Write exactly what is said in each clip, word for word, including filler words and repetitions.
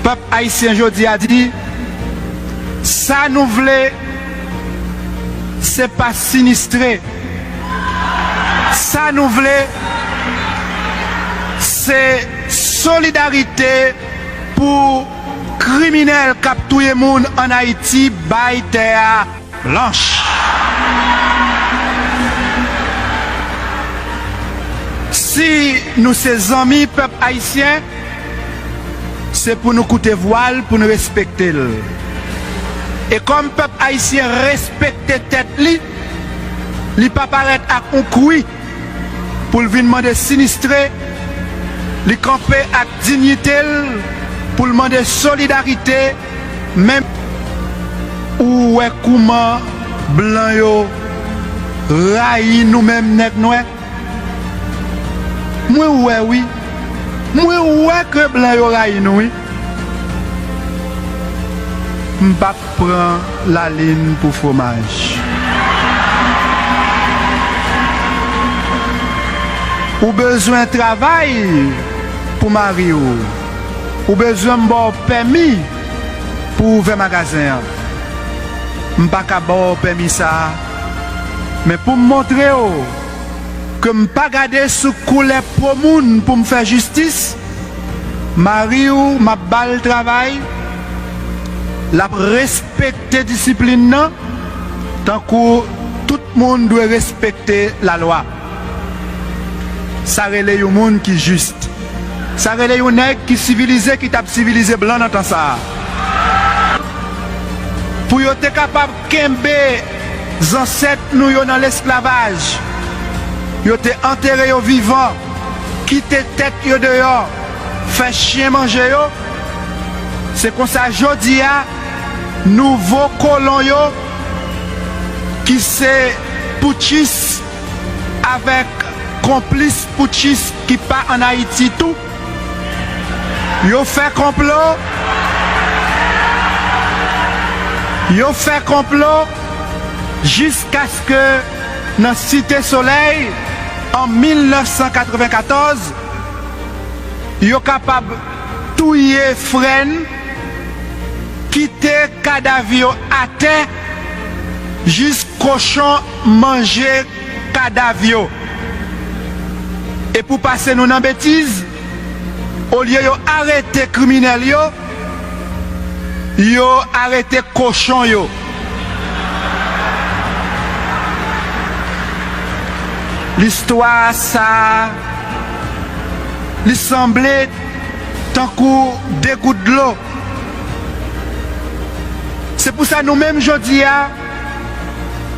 Pèp ayisyen jodi a di, sa nou vle, se pa sinistre. Sa nou vle, se solidarite pou kriminèl k ap touye moun ann Ayiti bay tè a blanch. Si nou se zanmi pèp ayisyen, se pou nou koute vwa l, pou nou respekte l. E kòm pèp ayisyen respekte tèt li, li pa parèt ak yon kwi pou l vin mande sinistre, li kanpe ak diyite l pou l mande solidarite, menm ou wè kouman blan yo rayi nou menm nèg nwè. Mwen wè wi. Mwen wè ke blan yo rayi nou wi. M p ap pran lalin pou fwomaj. Ou bezwen travay pou mari w. Ou bezwen m ba w pèmi pou w ouvè magazen an. M pa ka ba w pèmi sa a. Men pou m montre w ke m pa gade sou koulè po moun pou m fè jistis, mari w, m ap ba l travay, l ap respekte disiplin nan, tankou tout moun dwe respekte lalwa. Sa rele yon moun ki jis. Sa rele yon nèg ki sivilize, ki t ap sivilize blan nan tan sa a. Pou yo te kapab kenbe zansèt nou yo nan lesklavaj, yo te antere yo vivan, kite tèt yo deyò, fè chen manje yo. Se konsa jodi a, nouvo kolon yo, ki se poutchis avèk konplis poutchis ki pa ann Ayiti tou, yo fè konplo, yo fè konplo jiskaske nan Site Solèy, an mil nèf san katrevenkatòz, yo kapab touye frè n, kite kadav yo atè, jis kochon manje kadav yo. E pou pase nou nan betiz, olye yo arete kriminèl yo, yo arete kochon yo. Listwa sa a, li sanble tankou de gout dlo. Se pou sa nou menm jodi a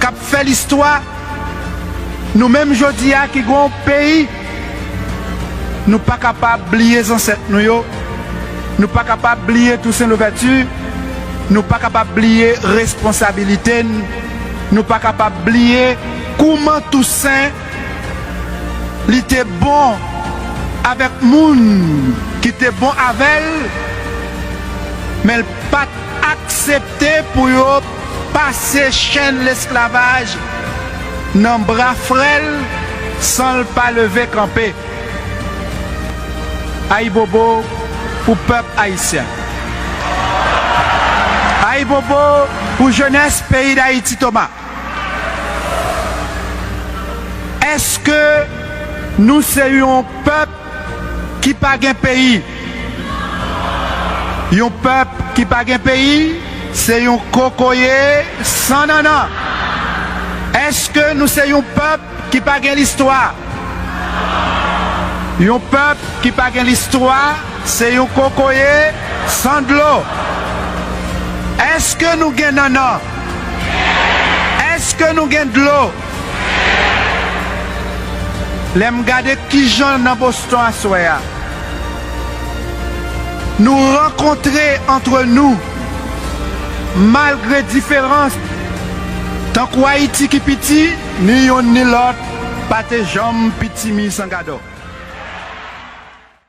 k ap fè listwa, nou menm jodi a ki gen yon peyi, nou pa kapab bliye zansèt nou yo, nou pa kapab bliye Tousen Louvèti, nou pa kapab bliye responsabilite n, nou pa kapab bliye kouman Tousen li te bon avèk moun ki te bon avè l, men l pa t aksepte pou yo pase chenn lesklavaj nan bra frè l san l pa leve kanpe. Ayibobo pou pèp ayisyen. Ayibobo pou jenès peyi Dayiti, Toma. Èske nou se yon pèp ki pa gen peyi? Yon pèp ki pa gen peyi, se yon kokoye san nannan. Èske nou se yon pèp ki pa gen listwa? Yon pèp ki pa gen listwa, se yon kokoye san dlo. Èske nou gen nannan? Èske nou gen dlo? Lè m gade kijan nan Boston aswè a, nou rankontre antre nou, malgre diferans, tankou Ayiti ki piti, ni youn ni lòt pa te janm pitimi san gadò.